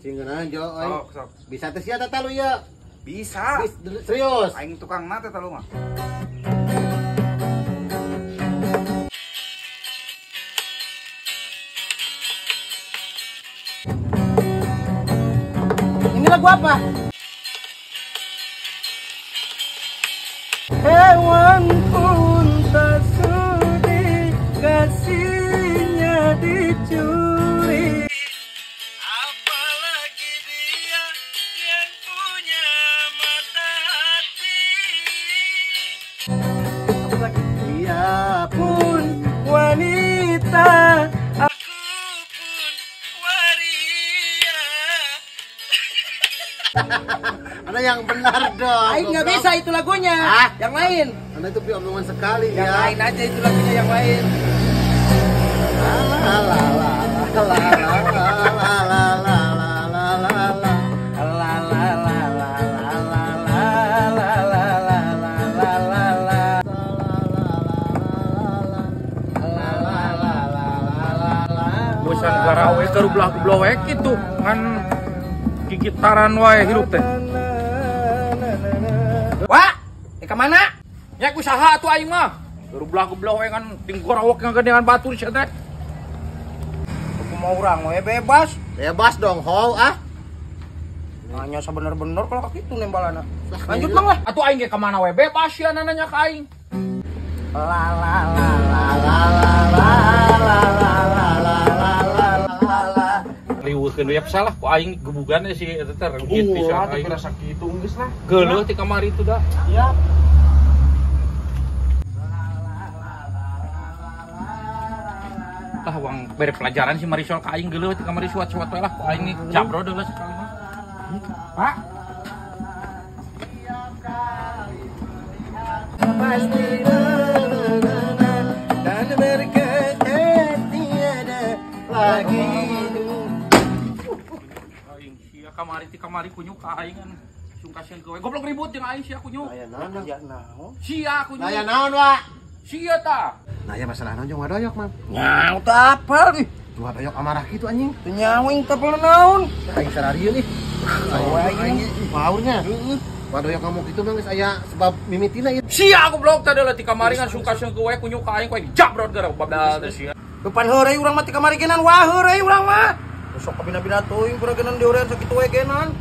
Sing ngeunaheun Jo euy. Sok, sok. Bisa teh sia tatalu ieu. Bisa. Serius. Aing tukangna teh talu mah. Ini lagu apa? Hewan pun tak sudi kasihnya dicuri. Apalagi dia yang punya mata hati. Apalagi dia pun wanita, aku pun waria. Anda yang benar dong. Aing nggak bisa itu lagunya. Hah? Yang lain. Anda itu omongan sekali yang ya. Lain aja itu lagunya yang lain. La la la la la la la la la la la. La la la la la la la la la la la la. La la la la la la. Bosan garawe karublah goblok kitu ngan gigitaran wae hirup teh. Wah, ke mana? Nya usaha atuh aing mah. Karublah goblok we kan ting gorawok ngagedean batur sia teh. Kumaha urang we bebas. Bebas dong, ho ah. Nanya sebener-bener kalau kitu nembalana. Lanjut Mang lah. Atuh aing ge ka mana we bebas sia nanya ka aing. La la la la la la la la la la la la la. Riweukeun we salah ku aing gebugan si eta teh rengit pisan aing. Ulah teh kitu geus lah. Geuleuh ti kamari itu dah. Siap. Tah wang bere pelajaran si Marisol ka aing geuleuh ti kamari suat-suat we lah ku aing jabro deui sekali mah. Pak. Pasti dan berkata tiada lagi. Aing sia kamari ti kamari kunyuk ka aing kan. Sung kasihan kowe. Goblok ribut jeung aing sia kunyuk. Aya naon? Ya naon? Sia kunyuk. Aya naon, Wak? Sia ta. Nah, ya masalah naon jeung Wadoyok, Mang? Nyaw teu apal ih. Wadoyok amarah kitu anjing. Teu nyaw aing teu apal naon. Aing sararieun ih. Aing paurnya. Heeh. Wadoyok ngamuk kitu mah geus aya sebab mimitina ieu. Sia goblok tadi lah ti kamari ngan sung kasihan kowe kunyuk ka aing kowe jabrot gara babal teh sia. Depan heureuy urang mah ti kamari genan wah heureuy urang mah. Sok kabina-bina teuing pura genan diorean sakitu we genan.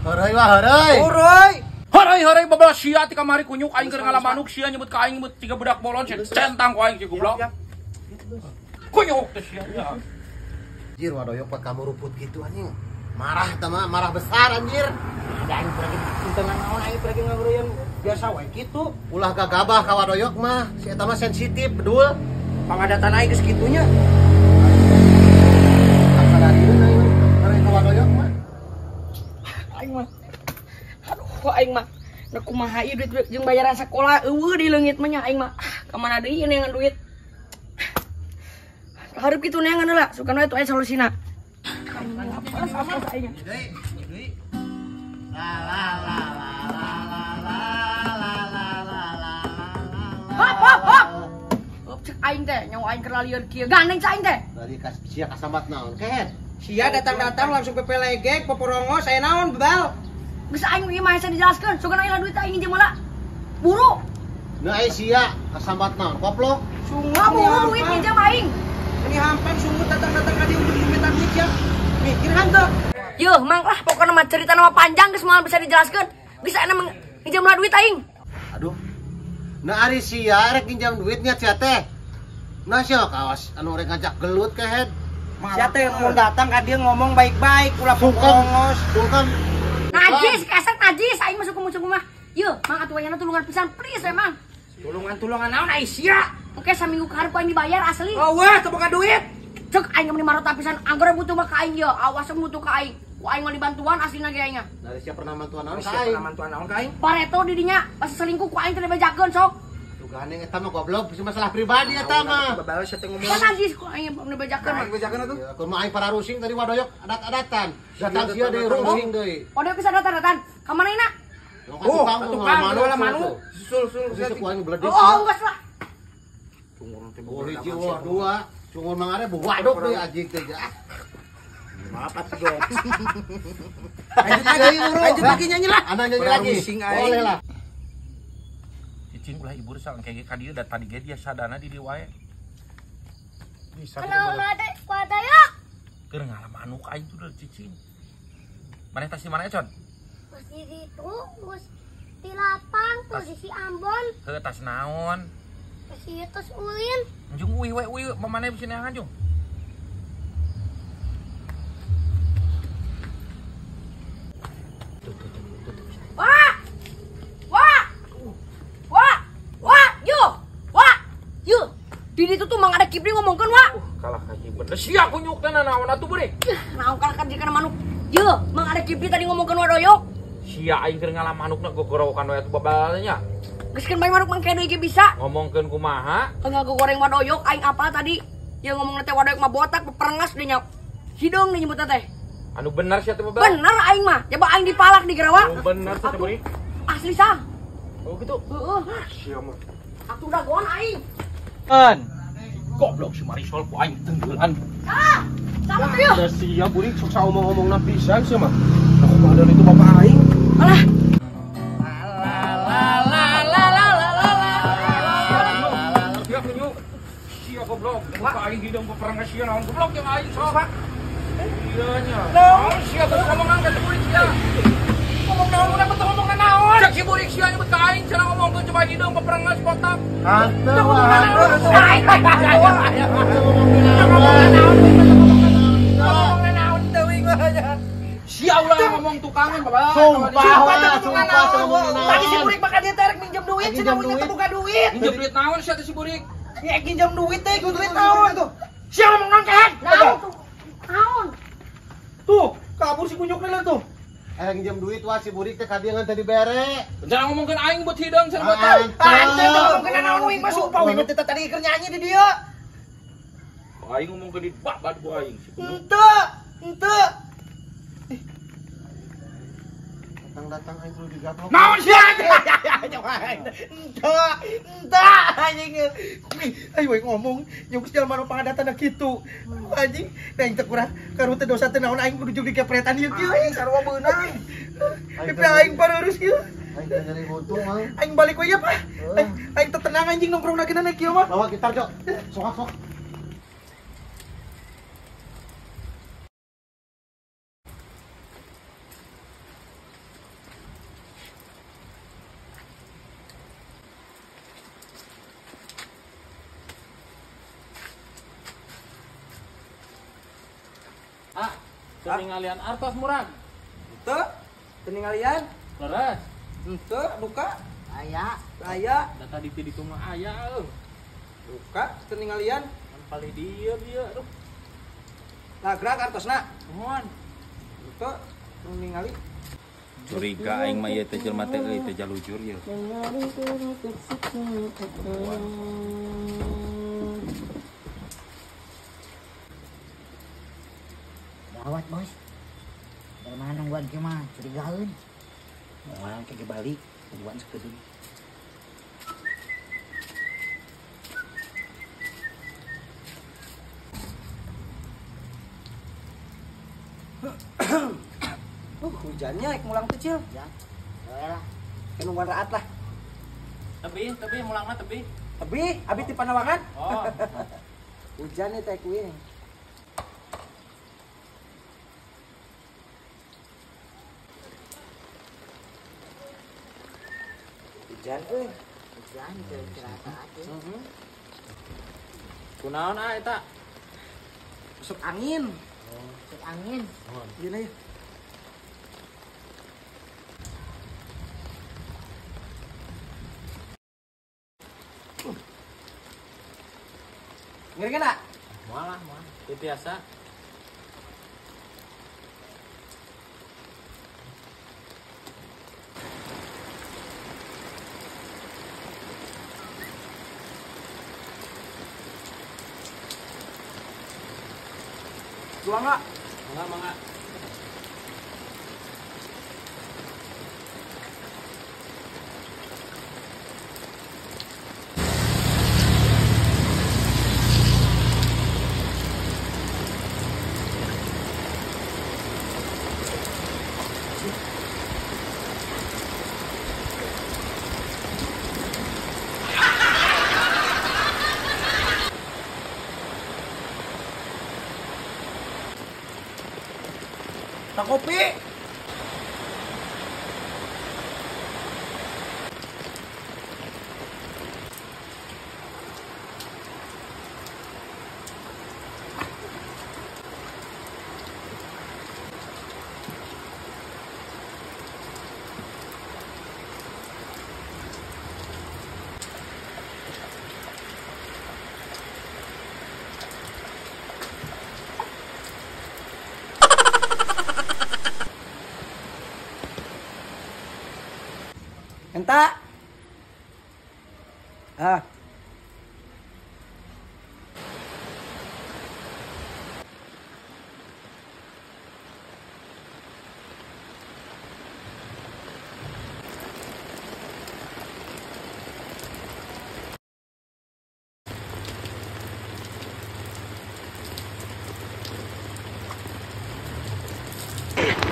Heureuy wah heureuy. Heureuy. Heureuy heureuy babal sia ti kamari kunyuk aing keur ngalamanuk sia nyebut ka aing nyebut tiga budak bolon sia centang ku aing si goblok. Kunyuk teh sia. Anjir Wadoyok pak kamu ruput gitu anjing. Marah tah mah, marah besar anjir. Ada aing pura geus naon aing pura ngageureun biasa we kitu. Ulah gagabah ka Wadoyok mah, si eta mah sensitif bedul. Pangadatan aing geus kitunya. Sadarieun aing heureuy ka Wadoyok mah. Aing mah. Aduh aing mah. Rek kumaha ieu duit jeung bayaran sekolah eueuh di leungit mah nya aing mah. Ka mana deui neangan duit. Hareup kitu neangan heula, sugan we tuh aya solusina. Aing. La la la la la la la la la la. Hop hop hop. Hop cek aing teh, nyawa aing keur lalieun kieu. Gandeng cek aing teh. Tadi sia kasambat naon kehed. Sia datang-datang langsung pepelegek, poporongos, aya naon bebal. Geus aing ieu mah hese dijelaskeun, sugan aya duit aing nginjem heula. Buru. Nah ai sia kasambat naon koplok. Sungguh buru duit nginjem aing. Ini hampir sungguh datang-datang ka dieu ujung minta duit ya. Mikir henteu. Yuh, Mang lah pokokna mah cerita nama panjang geus moal bisa dijelaskeun. Geus aya nginjem heula duit aing. Aduh. Nah ari sia rek nginjem duitnya sia teh. Nah sia kawas anu rek ngajak gelut kehed. Sia teh mun datang ka dieu ngomong baik-baik ulah poporongos. Sungkem. Najis, keset najis aing masuk ke mah. Yuh, Mang atuh wayana tulungan pisan please we Mang. Tulungan-tulungan naon ai sia? Oke, saminggu ka hareup aing dibayar asli. Oh wah, teu boga duit. Cek aing meni marota pisan anggar butuh mah ka aing ye, awas butuh ka aing. Ku aing mah dibantuan aslina ge aing. Dari sia pernah mantuan naon ka Sia aing? pernah mantuan naon ka aing? Pareto di dinya pas selingkuh ku aing teh dibejakeun sok. Tuh gandeng eta mah goblok, bisa masalah pribadi eta mah. Babal sia teh ngomong. Kan najis ku aing dibejakeun mah. Aing bejakeun atuh. Ya, kumaha aing para rusing tadi Wadoyok adat-adatan. Datang sia deui rusing deui. Wadoyok bisa datang-datang. Ka mana ina? Oh, tukang ngala manuk. Susul sul Susul ku aing bledek. Oh, geus lah. Oh, hiji wah dua. Cungur Mang Are waduk deui anjing teh. Ah. Maaf atuh dong. Lanjut lagi nyanyi lah. Anda nyanyi lagi. Boleh lah. Cicing ulah ibu resah engke ka dieu da tadi ge dia sadana di dieu wae. Bisa. Kenal ada kuada ya? Keur ngalah manuk aing tuh cicing. Maneh tas di mana Con? Tas di ditu, geus di lapang tuh di si Ambon. Heuh tas naon? Tas ieu tas ulin. Jung uih we uih maneh bisa neangan jung. Wah! Wah! Wah! Wah! Yo! Wah! Yo! Di ditu tuh mang ada Kipli ngomongkeun wa. Kalah ka bener sia kunyuk teh naon atuh beureuk. Naon kalah ka kana manuk. Yo, mang ada Kipli tadi ngomongkeun wadoyok. Sia aing keur ngalah manukna gogorowokan we atuh babalnya. Geus keun bae manuk mangke deui ge bisa. Ngomongkeun kumaha? Ngagogoreng wadoyok aing apa tadi? Ya ngomongna teh wadoyok mah botak peperengas deui nya. Hideung deui nyebutna teh. Anu bener sia teh babal? Bener aing mah. Coba aing dipalak di gerawak. Oh, bener sia teh beureuk. Asli sah. Oh gitu. Heeh. Sia mah. Atuh dagoan aing. An. Goblok si Marisol ku aing tenggelan. Salah. Salah tuh. Da sia burik sok saomong-omongna pisan sia mah. Nah kumaha itu bapak aing. Alah. La la la la la la la. Sia kunyuk. Sia goblok. Bapak aing hideung peperang sia naon goblok jeung aing sok. Iya nya. Naon sia kudu ngomongan ka si burik sia. Ngomong naon udah betul ngomong naon. Cek si burik sia nyebut ka aing cenah ngomongkeun coba hideung peperengas botak. Hantu. Sia ulah ngomong tukangan bapak. Sumpah, sumpah ngomong naon. Tadi si burik maka dia tarik minjem duit, cenah uing teh buka duit. Minjem duit naon sia teh si burik? Ya minjem duit teh, duit naon tuh. Sia ngomong naon kan? Naon tuh? Naon? Tuh, kabur si kunyukna tuh. Minjem duit wah si burik teh kadieu ngan teu dibere. Jangan ngomongkeun aing buat hideung cenah botak. Ah, teu ngomongkeun naon uing mah sumpah uing teh tadi keur nyanyi di dieu. Aing ngomongkeun di babat ku aing. Henteu, henteu. Datang-datang aing kudu digaplok. Naon sia? Henteu, henteu anjing. Ayo we ngomong, nyuk jelema nu pangadatan kitu. Anjing, da aing teh kurang karu teh dosa teh naon aing kudu jeung dikepretan ieu kieu sarua beunang. Tapi aing pareureus kieu. Aing teh nyeri buntung mah. Aing balik we ya, Pak. Aing teh tenang anjing nongkrong lagi na kieu mah. Bawa gitar, Jok. Sok sok. Ah, peningalian artos murag. Henteu, peningalian. Leres. Henteu, duka. Aya, aya. Da tadi ti ditu mah aya euy. Duka peningalian. Kan palih dieu dieu aduh. Lagrak artosna. Nuhun. Henteu, ningali. Curiga aing mah ieu teh jelema teh euy teh jalujur ieu. Gawat bos, dari mana nungguan ke mah curigaeun. Moal ke balik, nungguan sakedeung. Hujannya naik mulang kecil. Ya, boleh lah. Ke nungguan raat lah. Tebi, tebi mulangna tebi. Tebi, abi ti Panawangan. Oh. Hujan nih teh kuing. Hujan euy. Hujan teu cerata atuh. Heeh. Kunaon ah eta? Masuk angin. Oh, masuk angin. Ieu nya. Ngeri kena? Moal lah, moal. Teu biasa. Dua enggak? Mangga, mangga. Tak kopi. Enta. Ah.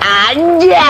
Anjay.